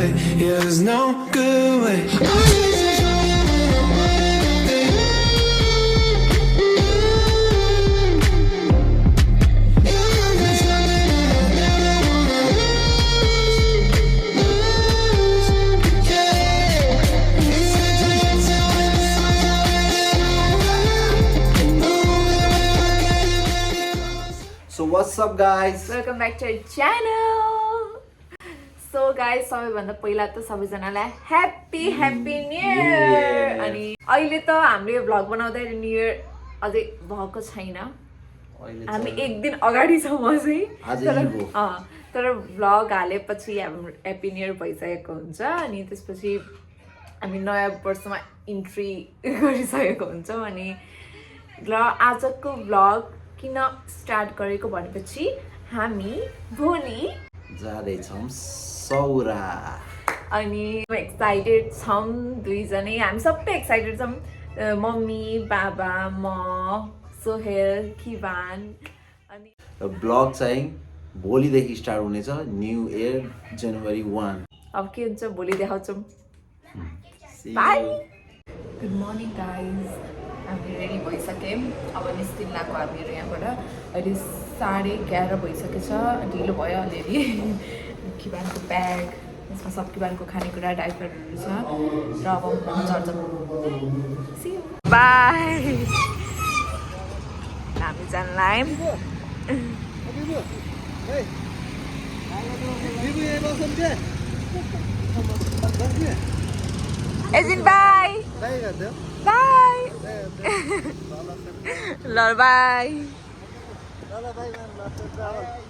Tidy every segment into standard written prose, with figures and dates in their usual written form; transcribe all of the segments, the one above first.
way. Yeah, there's no good way. So what's up guys? Welcome back to our channel. So guys, सबैभन्दा पहिला त सबैजनालाई happy new year अनि अहिले त हामीले भ्लग बनाउँदै न्यू इयर अझै भएको छैन हामी एक दिन अगाडि छौँ अझै तर भ्लग हालेपछि हाम्रो ह्यापी न्यू इयर भइसकेको हुन्छ अनि त्यसपछि हामी नयाँ वर्षमा इन्ट्री गरिसकेको हुन्छौँ अनि ल आजको भ्लग किन स्टार्ट गरेको भनेपछि हामी भोलि जाँदैछौँ सौरा अनि एक्साइटेड छौँ दुईजनै हामी सबै एक्साइटेड छौँ मम्मी बाबा म सोहेल किवान अनि ब्लग चाहिँ भोलिदेखि स्टार्ट हुनेछ न्यू इयर जनवरी 1 अब के हुन्छ भोलि देखाउँछौँ बाई गुड मर्निङ गाइज हामी रेडी भइसक्यौँ अब निस्किन लाग्यो हामीहरू यहाँबाट अहिले 11:30 भइसकेछ ढिलो भयो अलिअलि किवानको ब्याग यसमा सब किवानको खानेकुरा डाइपरहरू छ र अब चर्च बाई हामी जान लाग्यौँ एजिन बाई बाई ल बाई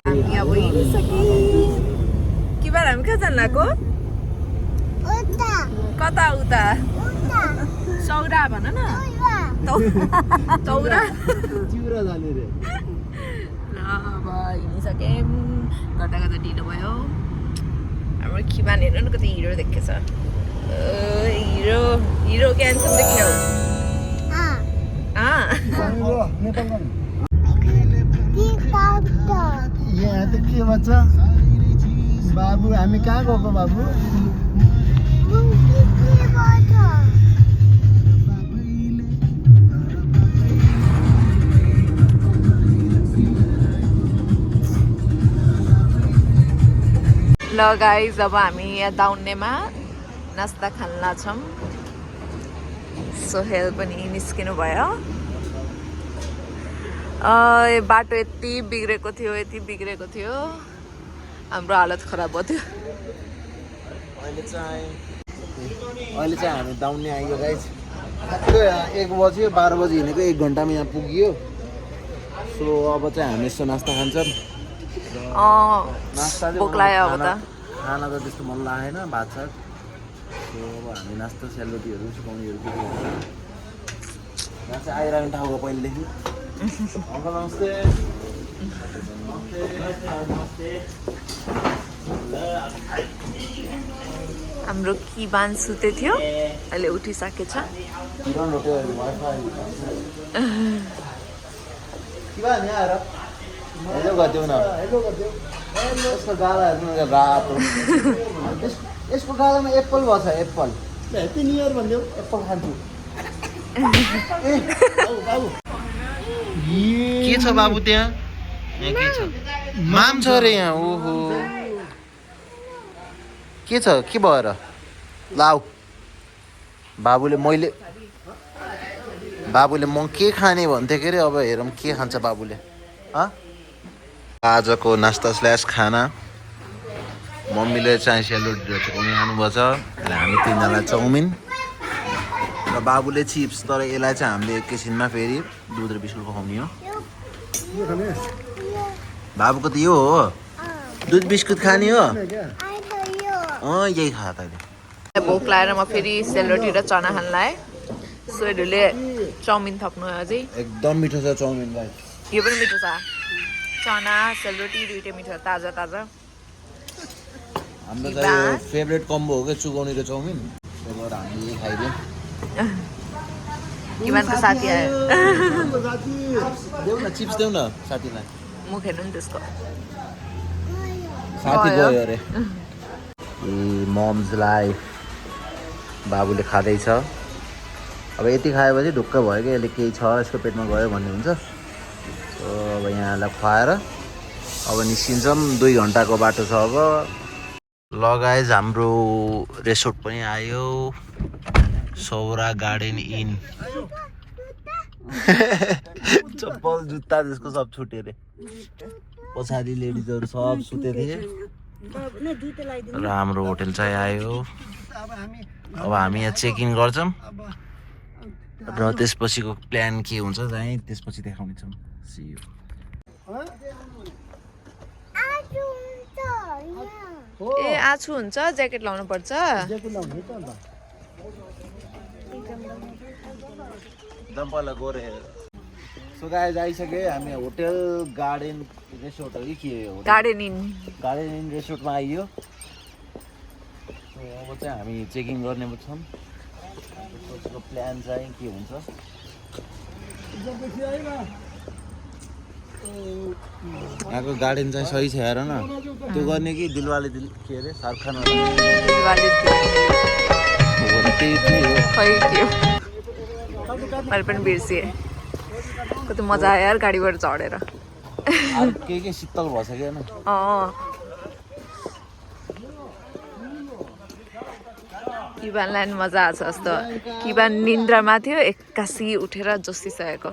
हामी अब हिँडिसक्यौँ के बार हामी कहाँ जानु लाग्यो कता उता सौरा भन न चौरा ल अब हिँडिसक्यौँ गर्दा गर्दा ढिलो भयो हाम्रो खिमान हेर्नु न कति हिरो देखेछ हिरो क्यान्सर देख्यौ यहाँ त के भन्छ बाबु हामी कहाँ गएको बाबु ल गाइज अब हामी यहाँ दाउन्नेमा नास्ता खान छौँ सोहेल पनि निस्किनु भयो बाटो यति बिग्रेको थियो हाम्रो हालत खराब भयो थियो अहिले चाहिँ हामी दाउन्ने आइयो गाइस 1 बज्यो 12 बजी हिँडेको 1 घन्टामा यहाँ पुगियो सो अब चाहिँ हामी यसो नास्ता खान्छौँ नास्ता भोक लाग्यो अब त खाना त त्यस्तो मन लागेन भात साग सो अब हामी नास्ता सेलरोटीहरू सुकाउनेहरू के यहाँ चाहिँ आइरहने ठाउँको पहिलेदेखि अङ्कल नमस्ते हाम्रो किवान सुते थियो अहिले उठिसकेछ हेलो गरिदेऊ न यसको गाला हेर्नु न रातो यसको गालामा एप्पल भन्छ एप्पल ह्याप्पी न्यू इयर भनिदेऊ एप्पल खान्छु के छ बाबु त्यहाँ के छ माम छ अरे यहाँ ओहो के छ के भएर लाउ बाबुले म के खाने भन्थ्यो के अरे अब हेरौँ के खान्छ बाबुले आजको नास्ता स्ल्यास खाना मम्मीले चाहिँ सेलरोटीहरू चुकाउनु खानुभएको छ हामी तिनजना चाउमिन र बाबुले चिप्स तर यसलाई चाहिँ हामीले एकैछिनमा फेरि दुध र बिस्कुट खुवाउने हो बाबुको त यो हो दुध बिस्कुट खाने हो यही खा तैँले भोक लागेर म फेरि सेलरोटी र चना खान लाएँ सोहेलले चाउमिन थप्नु अझै एकदम मिठो छ चाउमिन भाइ यो पनि मिठो छ चना सेलरोटी दुइटै मिठो ताजा हाम्रो त यो फेभरेट कम्बो हो क्या चुगाउने र चाउमिन त्यही भएर हामीले यही खाइदियौँ किवानको साथी आयो देऊ न चिप्स देऊ न साथीलाई मुख हेर्नु नि त्यसको साथी गयो अरे मम्सलाई बाबुले खाँदैछ। अब यति खाएपछि ढुक्क भयो कि यसले केही छ यसको पेटमा गयो भन्ने हुन्छ। सो अब यहाँलाई खुवाएर अब निस्किन्छौँ। 2 घन्टाको बाटो छ अब। ल गाइज हाम्रो रेसोर्ट पनि आयो, सौरा गार्डन इन। चप्पल जुत्ता त्यसको सब छुट्यो अरे। पछाडि लेडिजहरू सब सुते थिए र हाम्रो होटल चाहिँ आयो। अब हामी यहाँ चेक इन गर्छौँ र त्यसपछिको प्लान के हुन्छ चाहिँ त्यसपछि देखाउनेछौँ। C you. ए आछु हुन्छ, ज्याकेट लाउनु पर्छ। सो गाइज आइसक्यो हामी होटल गार्डन रेसोर्ट हो कि के हो, गार्डन इन रेसोर्टमा आइयो। सो अब चाहिँ हामी चेकिङ गर्ने छौँ। त्यसपछिको प्लान चाहिँ के हुन्छ। यहाँको गार्डन चाहिँ सही छ हेर न। त्यो गर्ने कि दिलवाले के अरे शाहरुख खान मैले पनि बिर्सिएँ। कति मजा आयो यार गाडीबाट चढेर। के शीतल भएछ कि होइन। किबानलाई मजा आएको छ जस्तो। किबान निन्द्रामा थियो, एक्कासी उठेर जोसिसकेको।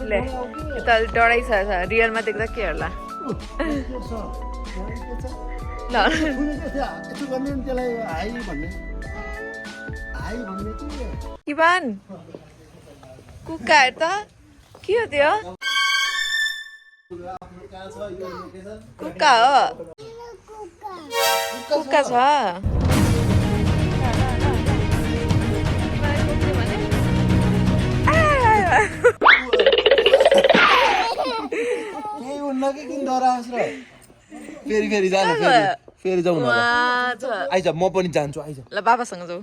ले त डराइछ रियलमा देख्दा के होला। ल किबान कुक्का हेर त के हो त्यो। कुक्का हो, कुक्का छ। फेरि जानु फेरि जाउँ न। आइज म पनि जान्छु। आइज ल बाबासँग जाऊ।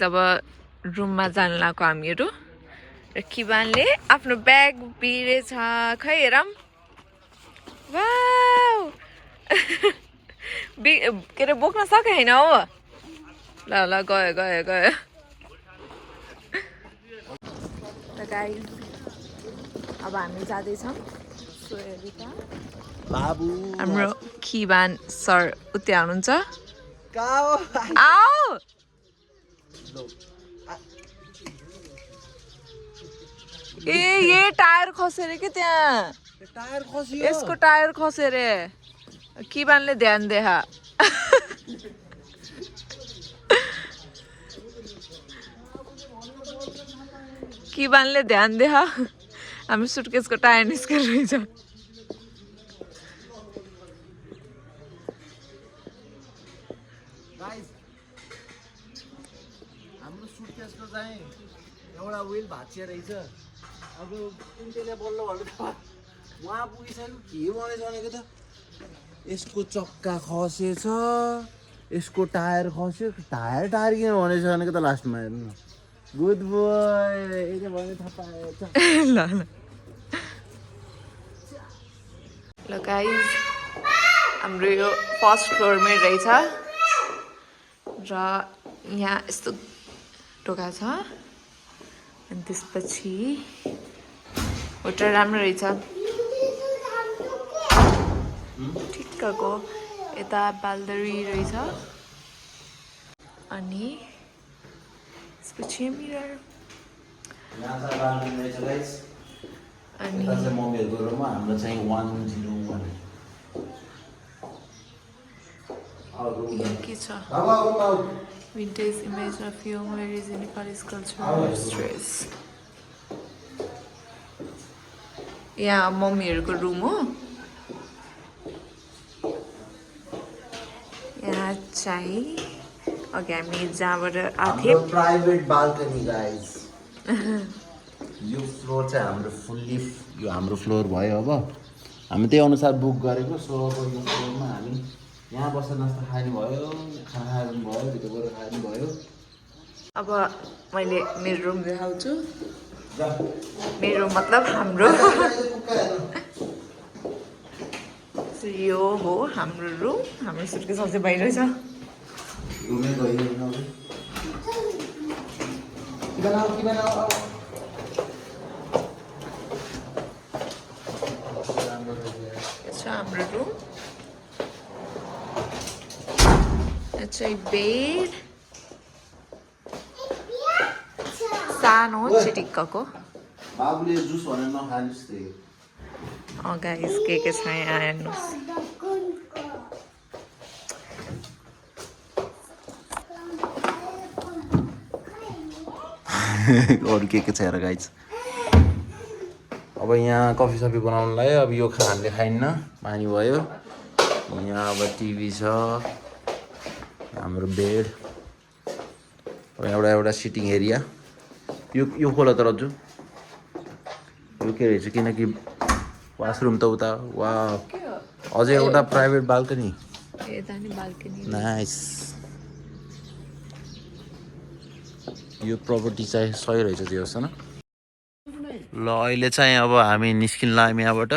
अब रुममा जान लाग्यो हामीहरू र किबानले आफ्नो ब्याग बिरेछ। खै हेरौँ। वाउ के अरे बोक्न सके होइन हो। ल ल गयो गयो गयो। गाइस अब हामी जाँदैछौँ। बाबु हाम्रो किबान सर उतै आउनुहुन्छ। आओ ए ये टायर खस्यो रे के त्यहाँ। टायर खस्यो। यसको टायर खस्यो रे। किबानले ध्यान देखा। किबानले ध्यान देखा। हाम्रो सुटकेसको टायर निस्केर रहेछ। हाम्रो सुटकेसको चाहिँ एउटा विल भाँचिएर रहेछ। अब कुन्टेले बोल्नु भन्नु त उहाँ पुगिसक्यो। के भनेछ भनेको त यसको चक्का खसेछ, यसको टायर खस्यो। टायर किन भनेछ भनेको त लास्टमा हेर्नु न। गुड बोय यति भने थाहा पाएछ। ल ल गाइस हाम्रो यो फर्स्ट फ्लोरमै रहेछ र यहाँ यस्तो ढोका छ। अनि त्यसपछि होटल राम्रो रहेछ। ठिक्कको यता बालदरी रहेछ। अनि त्यसपछि मिरर। अनि मम्मीहरूको रुममा हाम्रो चाहिँ 101। के छ vintage image of young ladies in Nepali culture dress. यहाँ मम्मीहरूको रुम हो यहाँ चाहिँ अघि हामी जहाँबाट आएको थियौँ प्राइभेट बाल्कनी गाइज यो फ्लोर चाहिँ हाम्रो फुल्ली यो हाम्रो फ्लोर भयो अब हामी त्यही अनुसार बुक गरेको सो अब यो फ्लोरमा हामी यहाँ बसेर नास्ता खाने भयो खाना खानु भयो भित्र गएर खानु भयो अब मैले मेरो रुम देखाउँछु मेरो मतलब हाम्रो यो हो हाम्रो रुम हाम्रो सुटकेस अझै बाहिर छ रुमै गयो हाम्रो रुम चाहिँ बेड सानो चिटिक्कको बाबुले जुस भनेर नखानुहोस् त्यही गाइस के छ यहाँ हेर्नुहोस् अरू के छ हेर गाइज अब यहाँ कफी सफी बनाउनुलाई अब यो हामीले खाइन्न पानी भयो यहाँ अब टिभी छ हाम्रो बेड अब एउटा सिटिङ एरिया यो खोला त रज्जु यो के रहेछ किनकि वासरुम त उता वा अझै एउटा प्राइभेट बाल्कनी नाइस यो प्रपर्टी चाहिँ सही रहेछ त्यो जस्तो न ल अहिले चाहिँ अब हामी निस्किन लाग्यौँ यहाँबाट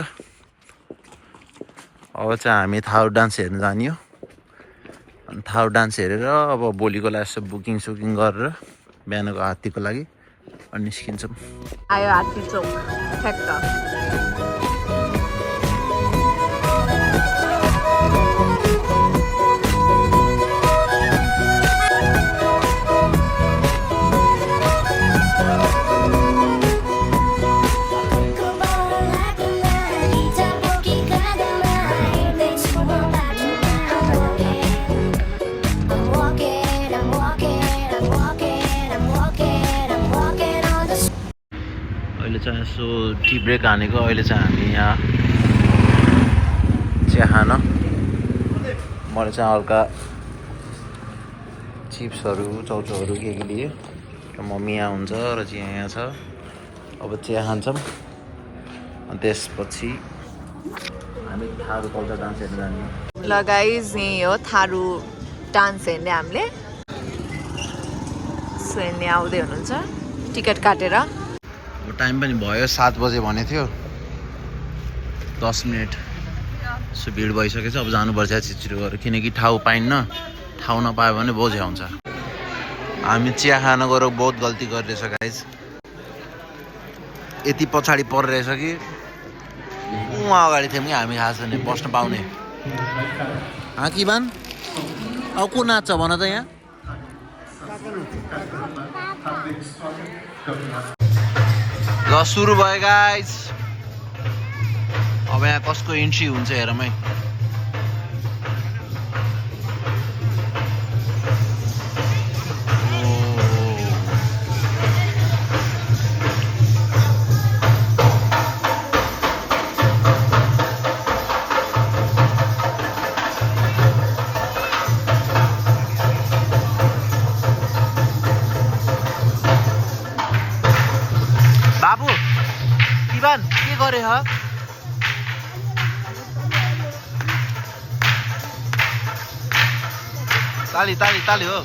अब चाहिँ हामी थारू डान्स हेर्न जाने हो अनि थारू डान्स हेरेर अब भोलिको लागि यसो बुकिङ सुकिङ गरेर बिहानको हात्तीको लागि अनि निस्किन्छौँ आयो हात्ती चौक ठ्याक्क अहिले चाहिँ यसो टी ब्रेक हानेको अहिले चाहिँ हामी यहाँ चिया खान मैले चाहिँ हल्का चिप्सहरू चाउचाउहरू के लिए र मम्मी यहाँ हुन्छ र चिया यहाँ छ अब चिया खान्छौँ अनि त्यसपछि हामी थारू कल्चर डान्स हेर्न जाने लगाइज यहीँ हो थारू डान्स हेर्ने हामीले सो हेर्ने आउँदै हुनुहुन्छ टिकट काटेर अब टाइम पनि भयो 7 बजे भनेको थियो 10 मिनट सो भिड भइसकेछ अब जानुपर्छ छिटो गरेर किनकि ठाउँ पाइन्न ठाउँ नपायो भने बोझ्या हुन्छ हामी चिया खान गएर बहुत गल्ती गरिरहेछ गाइज यति पछाडि परिरहेछ कि उहाँ अगाडि थियौँ कि हामी थाहा छैन बस्न पाउने कि बान अब को नाच्छ भन त यहाँ ल सुरु भयो गाइज अब यहाँ कसको इन्ट्री हुन्छ हेरौँ है बाबु इवान के गरे ह ताली ताली ताली हो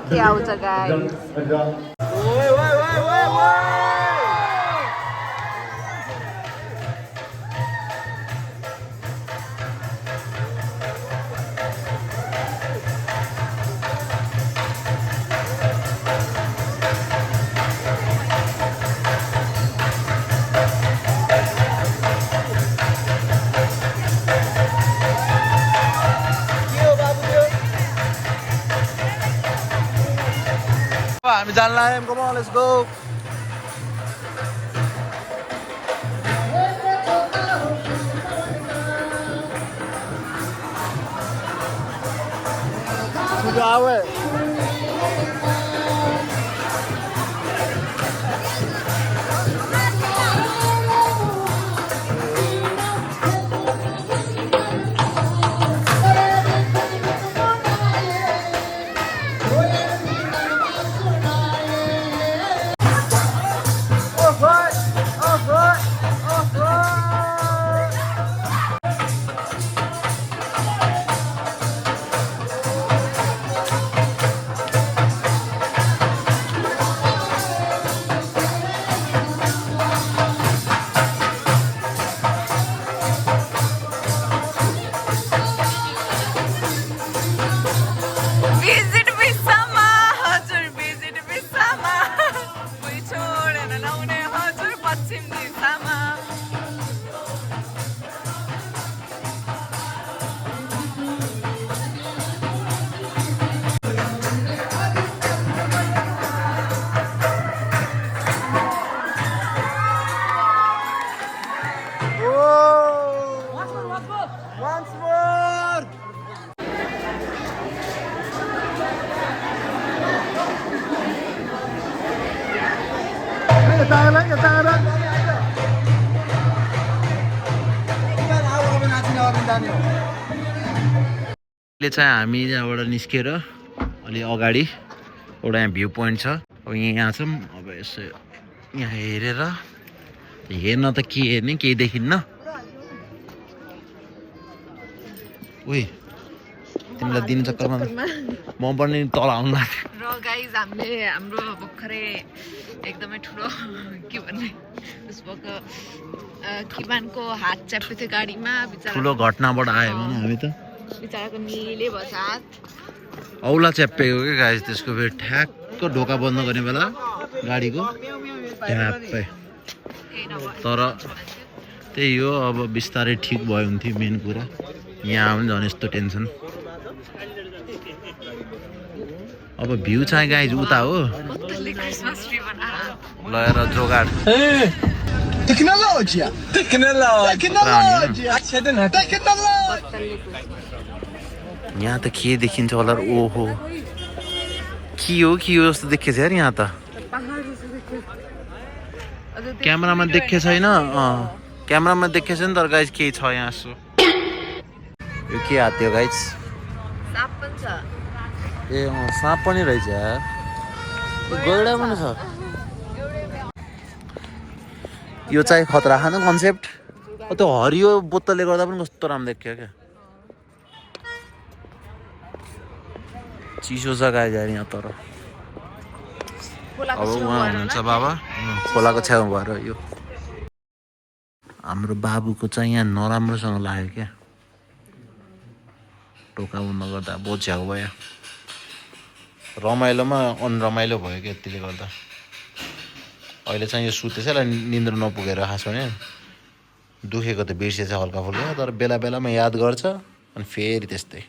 के आउँछ गाइस हामी जान लाग्यौँ come on let's go visit भिसामा हजुर भिजिट भिसामा भुइँ छोडेर लाउने हजुर पश्चिम दिशामा once more अहिले चाहिँ हामी यहाँबाट निस्केर अलि अगाडि एउटा यहाँ भ्यू पोइन्ट छ अब यहाँ छौँ अब यसो यहाँ हेरेर हेर्न त के हेर्ने केही देखिन्न उही तिमीलाई दिन चक्करमा म पनि तल आउनु लाग्यो र गाइज हामीले हाम्रो भर्खरै एकदमै ठुलो के भन्ने पुष्पको किमानको हात च्याप्पे थियो गाडीमा ठुलो घटनाबाट आयो भने हामी त बिचराको निले भएछ हात औला च्याप्पेको क्या गाइस त्यसको फेरि ठ्याक्क ढोका बन्द गर्ने बेला गाडीको ठ्याप्पै तर त्यही हो अब बिस्तारै ठिक भयो हुन्थ्यो मेन कुरा यहाँ पनि झन् यस्तो टेन्सन अब भ्यू चाहिँ गाइज उता हो क्रिसमस ट्री बनाएर लगेर जोगाड यहाँ त के देखिन्छ होला ओहो के हो जस्तो देखिएछ यार यहाँ त क्यामेरामा देखे छैन क्यामेरामा देखेछ नि तर गाइज केही छ यहाँ यसो यो के हात थियो गाइज साप पनि छ ए साँप पनि रहेछ यार गौडा पनि छ यो चाहिँ खतरा खानु कन्सेप्ट त्यो हरियो बोतलले गर्दा पनि कस्तो राम्रो देखियो क्या चिसो छ गाई जाने यहाँ तर अब उहाँ हुनुहुन्छ बाबा खोलाको छेउमा भएर यो हाम्रो बाबुको चाहिँ यहाँ नराम्रोसँग लाग्यो क्या टोका बन्द गर्दा बहुत झ्याउ भयो रमाइलोमा अनरमाइलो भयो क्या यतिले गर्दा अहिले चाहिँ यो सुतेछ यसलाई निन्द्र नपुगेर खास भने दुखेको त बिर्सेछ हल्का फुल्का तर बेला बेलामा याद गर्छ अनि फेरि त्यस्तै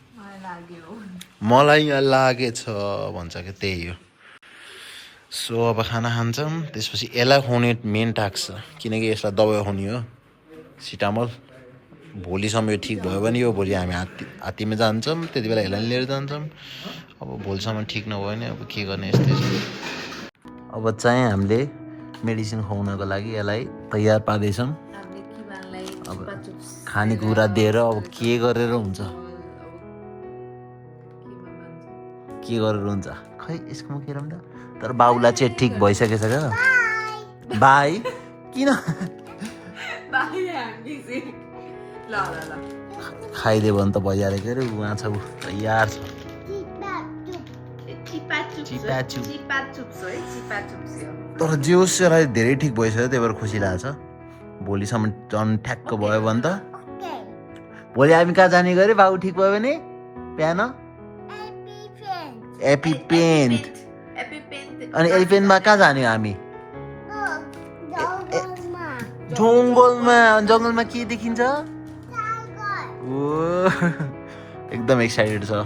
मलाई यहाँ लागेछ भन्छ क्या त्यही हो सो अब खाना खान्छौँ त्यसपछि यसलाई खुवाउने मेन टास्क छ किनकि यसलाई दबाई खुवाउने हो सिटामल भोलिसम्म यो ठिक भयो भने यो भोलि हामी हात्तीमा जान्छौँ त्यति बेला यसलाई लिएर जान्छौँ अब भोलिसम्म ठिक नभयो भने अब के गर्ने यस्तै छ अब चाहिँ हामीले मेडिसिन खुवाउनको लागि यसलाई तयार पार्दैछौँ अब खानेकुरा दिएर अब के गरेर हुन्छ खै यसको मुख हेरौँ त तर बाबुलाई चाहिँ ठिक भइसकेछ क्या बाई किन खाइदियो भने त भइहाल्यो के अरे उहाँ छ तयार छ चिपा चुप। चिपा चुप्स हो है चिपा चुप्स हो तर जे होस् यसलाई धेरै ठिक भइसक्यो त्यही भएर खुसी लागेको छ भोलिसम्म झन् ठ्याक्क भयो भने त भोलि हामी कहाँ जाने गरे बाबु ठिक भयो भने बिहान एपी पेन्ट एपी पेन्ट अनि एलिफेन्टमा कहाँ जाने हामी जङ्गलमा के देखिन्छ ओ एकदम एक्साइटेड छ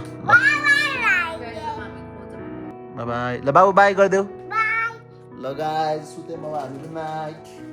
बाई ल बाबु बाई गरिदेऊ ल गाइस सुते म हामी गुड नाइट